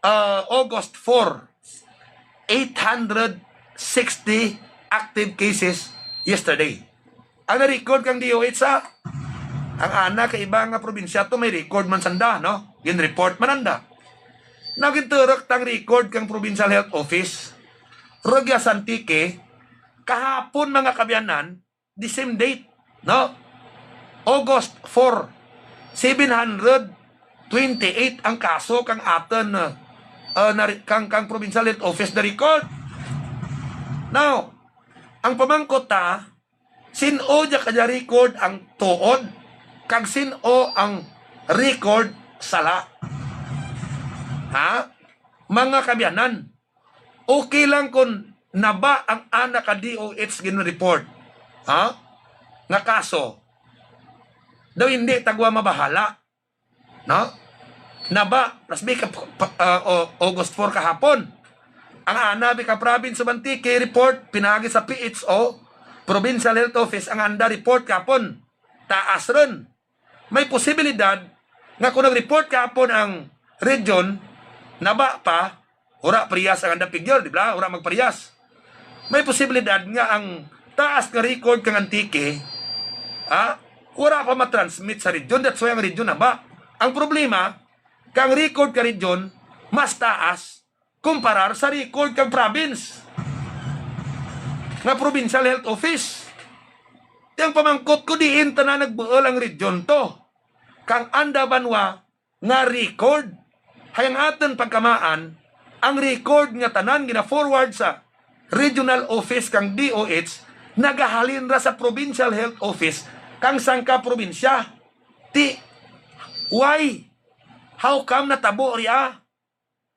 ah, August four, eight hundred sixty active cases yesterday. Ang na-record kang D O H sa, ang ana ka iba nga probinsya to may record man sanda, no? Gin-report man anda. Naginturok tang record kang Provincial Health Office, rugya sa Antique, kahapon, mga kabiyanan, the same date, no? August four, seven hundred twenty-eight ang kaso kang aton, uh, uh, nari-, kang, kang Provincial Health Office na record. Now, ang pamangkot ta, sin-o dya kadya record ang tuod, kag sin-o ang record sala? Ha? Mga kabiyanan, okay lang kung naba ang ana ka D O H gin-report, ha? Nga kaso. Daw hindi tagwa mabahala. No? Naba, last week, pa, pa, ah, o, August four kahapon. Ang ana bi ka province of Antique report, pinagi sa P H O, Provincial Health Office, ang anda report kahapon. Taas ron. May posibilidad nga kung nag-report kahapon ang region, naba pa, ura parehas ang andang figure, di ba? Ura magparehas. May posibilidad nga ang taas nga record kang Antique, ah, wala pa matransmit sa region. That's why ang region naba. Ang problema, kang record ka region, mas taas kumparar sa record kang province nga Provincial Health Office. Ti ang pamangkot ko, diin tanan nagbuol ang region to? Kang anda banwa nga record? Hay ang aton pagkamaan, ang record nga tanan gina-forward sa regional office kang D O H nagahalin ra sa provincial health office kang sangka probinsya. Ti, why? How come natabo ria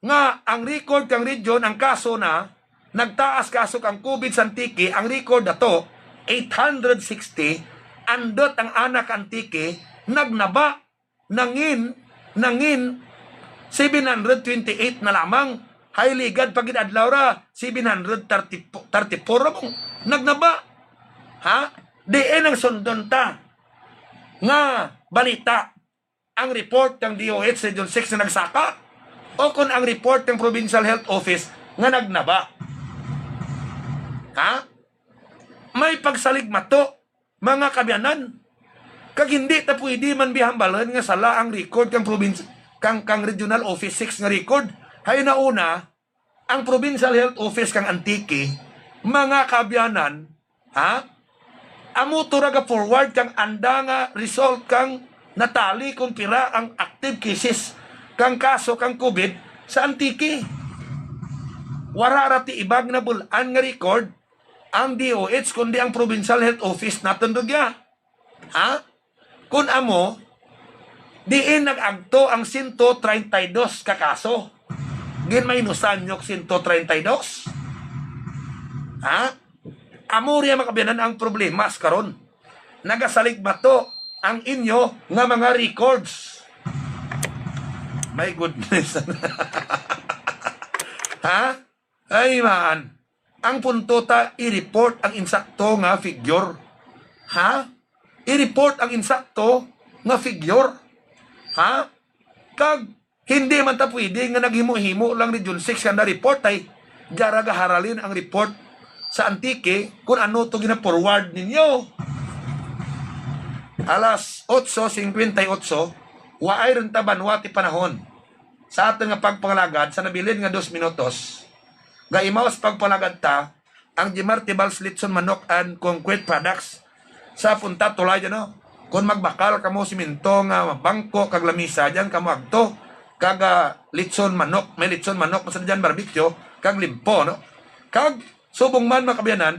nga ang record kang region, ang kaso na nagtaas kaso kang COVID sa Antique, ang record nato eight hundred sixty, andot ang anak Antique nagnaba, nangin, nangin seven hundred twenty-eight na lamang. Hay ligad pa gid adlaw ra, seven hundred thirty, thirty-four ra mong nagnaba. Ha? Diin ang sundon ta nga balita? Ang report ng D O H Region six na nagsaka, o kung ang report ng Provincial Health Office nga nagnaba? Ha? May pagsaligmato, mga kabyanan. Kag hindi ta pwede man bihambalan nga sala ang record kang province, kang, kang Regional Office six nga record. Hay nauna, ang Provincial Health Office kang Antique, mga kabyanan, ha? Amo to ra ga-forward kang anda nga result kang natali kung pira ang active cases kang kaso kang COVID sa Antique. Wara ra ti ibag nabul-an nga record ang D O H, kundi ang Provincial Health Office naton rugya. Ha? Kun amo, diin nag-agto ang sento treinta y dos ka kaso? Ginmainusan nyo sento treinta y dos? Ha? Amo riya, mga kabyanan, ang problema sa karon. Nagasaligmato ang inyo nga mga records. My goodness. Ha? Ay, man. Ang punto ta, i-report ang insakto nga figure. Ha? I-report ang insakto nga figure. Ha? Kag hindi man ta pwede nga naghimo-himo lang Region six nga na-report ay dya ra gaharalin ang report sa Antique kung ano to gina-forward ninyo. Alas otso singkwenta y otso, waay renta banwa ti panahon sa aton nga pagpangalagad sa nabilin nga dos minutos. Gaimaw sa pagpangalagad ta, ang Jimar Tibal's Lechon Manok and Concrete Products sa Punta Tulay, ano? Kung magbakal kamo simento nga bangko kag lamisa, diyan kamo agto. Kag, ah, lechon manok, may lechon manok sa diyan, barbecue, kag limpo, no? Kag subong man, mga kaabyanan,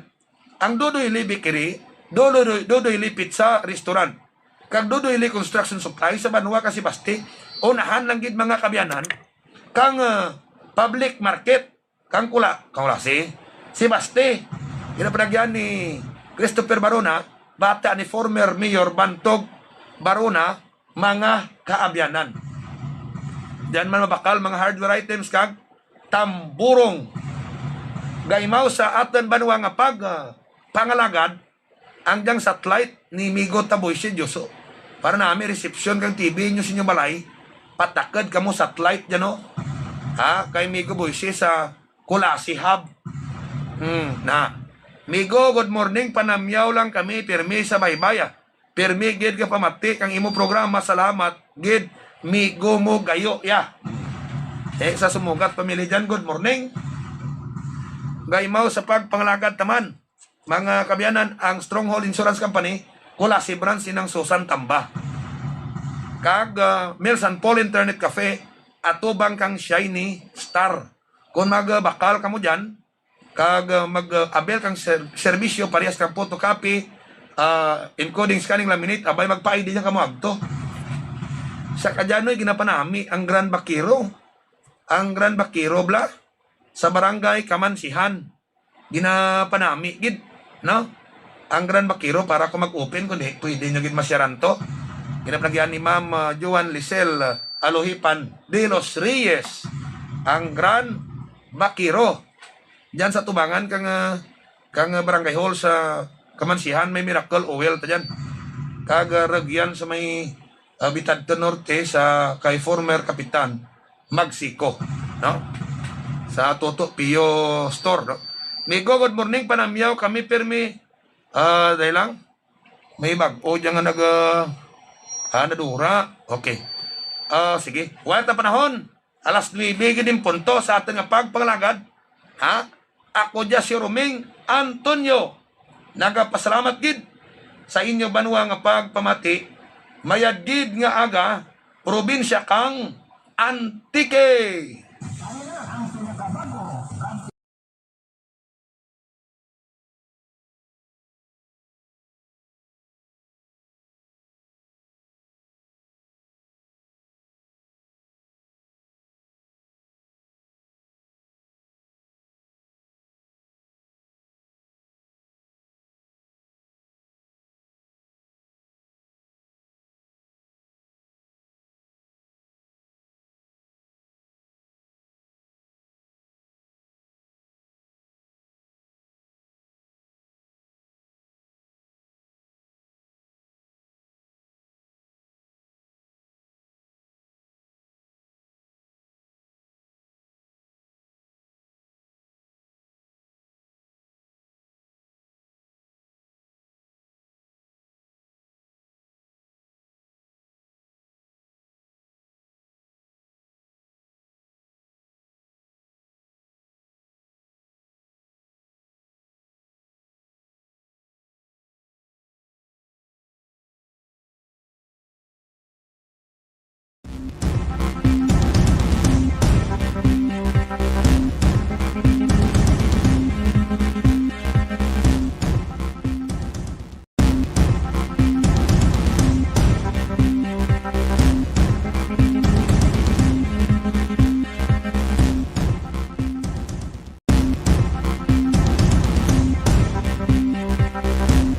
ang Dudoy Lee Bakery, Dudoy, Dudoy Lee Pizza Restaurant, kag Dudoy Lee Construction Supply sa banwa ka Sebaste, unahan lang gid, mga kaabyanan, kang, ah, public market, kang Kula-, kang Culasi, Sebaste. Ginapanagyan ni Christopher Barona, bata ni former Mayor Bantog Barona, mga kaabyanan. Diyan man mabakal mga hardware items kag tamburong. Gaimaw sa aton banwa nga pag, ah, pangalagad, ang diyang satellite ni Migo Taboysi Dioso. Para nami reception kang T V nyo sa inyong balay, patakad kamo satellite dyan, no? Ha? Kay Migo Boysi sa Culasi Hub. Hmm, na. Migo, good morning. Panamyaw lang kami, pirmi sa baybay, ah. Pirmi gid ka pamati kang imo programa. Salamat gid, Migo mo gayo, ya. Eh, sa Sumugat Family dyan, good morning. Gaimaw sa pagpangalagad taman, mga kaabyanan, ang Stronghold Insurance Company, Culasi Branch, inang Susan Tamba. Kag, ah, Mills and Paul Internet Cafe, atubang kang Shiny Star. Kung magbakal kamo dyan, kag, ah, mag, ah, avail kang ser-, serbisyo parehas kang photocopy, ah, encoding, scanning, laminate, abay, magpa-I D dyan kamo agto. Sa Cadianoy, ginapanami ang Grand Vaquero. Ang Grand Vaquero, bla, sa barangay Kamansihan. Ginapanami gid, no? Ang Grand Vaquero para kung mag-open, kundi pwede nyo gid masyaran to. Ginapanagyan ni Ma'am, ah, Joan Lisel, ah, Alohipan de los Reyes, ang Grand Vaquero. Diyan sa tubangan kang, ah, kang, ah, Barangay Hall sa Kamansihan, may Miracle Oil ta diyan. Kag, ah, Rugyan sa may, ah, Bitadto Norte sa kay former Kapitan Magsiko, no? Sa Toto Pio Store, no? Migo, good morning, panamyaw kami, pirmi. Ah, dahil lang, may bag-o dyan nga nag, ah, ah, nadura. Okay. Ah, sige. Wala ta panahon. Alas nuebe gid in punto sa aton nga pagpangalagad. Ha? Ako dya si Roming Antonio. Nagapasalamat gid sa inyo banwa nga pagpamati. Mayad gid nga aga, probinsya kang Antique.